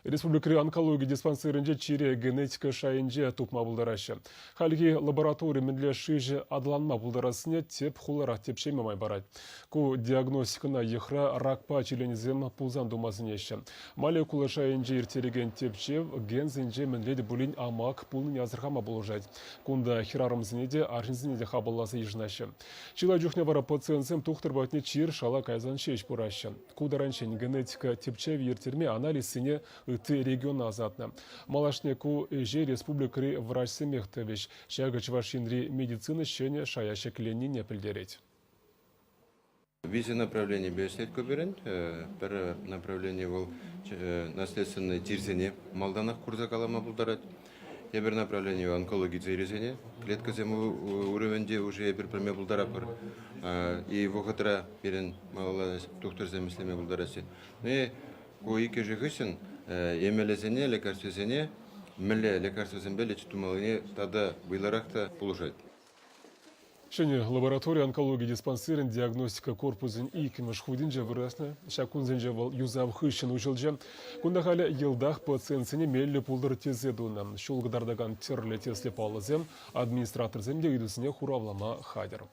Республикӑри онкологи диспансерӗнче чире генетика шайӗнче тупма пултараҫҫӗ. Хальхи лаборатори мӗнле шыҫӑ аталанма пултарассине тӗп хуларах тӗпчеме май парать. Ку диагностикӑна йӑхра ракпа чирленисем пулсан тума сӗнеҫҫӗ. Молекула шайӗнче ирттерекен тӗпчев генсенче мӗнле те пулин амак пулнине асӑрхама пулӑшать. Кунта хӗрарӑмсене те, арҫынсене те хапӑлласа йышӑнаҫҫӗ. Чылай чухне вара пациентсем тухтӑр патне чир шала кайсан ҫеҫ пыраҫҫӗ. Ку таранччен генетика тӗпчевӗ ирттерме анализсене ытти региона ӑсатнӑ. Малашне ку ӗҫе республикӑри врачсемех тӑвӗҫ. Ҫакӑ Чӑваш Енри медицина ҫӗнӗ шая ҫӗкленнине пӗлтерет. Виҫӗ направленипе ӗҫлет ку пирӗн. Пӗр направлени вӑл наследственнӑй чирсене малтанах курса калама пултарать. Тепӗр направлени онкологи чирӗсене клеткӑсем уровеньте уже эпир пӗлме пултаратпӑр. И вӑхӑтра пирӗн малалла тухтӑрсем ӗҫлеме пултараҫҫӗ. Ну и ку иккӗшӗ хыҫҫӑн эмелӗсене, лекарствӑсене мӗнле лекарствӑсемпе лечить тумаллине тата вӑйлӑрах та пулӑшать. Ҫӗнӗ лаборатори онкологи диспансерӗн диагностика корпусӗн иккӗмӗш хутӗнче вырнаҫнӑ. Ҫак кунсенче вӑл юсав хыҫҫӑн уҫӑлчӗ. Кунта халӗ йӑлтах пациентсене меллӗ пултӑр тесе тунӑ. Ҫул кӑтартакан тӗрлӗ тӗслӗ паллӑсем администраторсем те ыйтусене хуравлама хатӗр.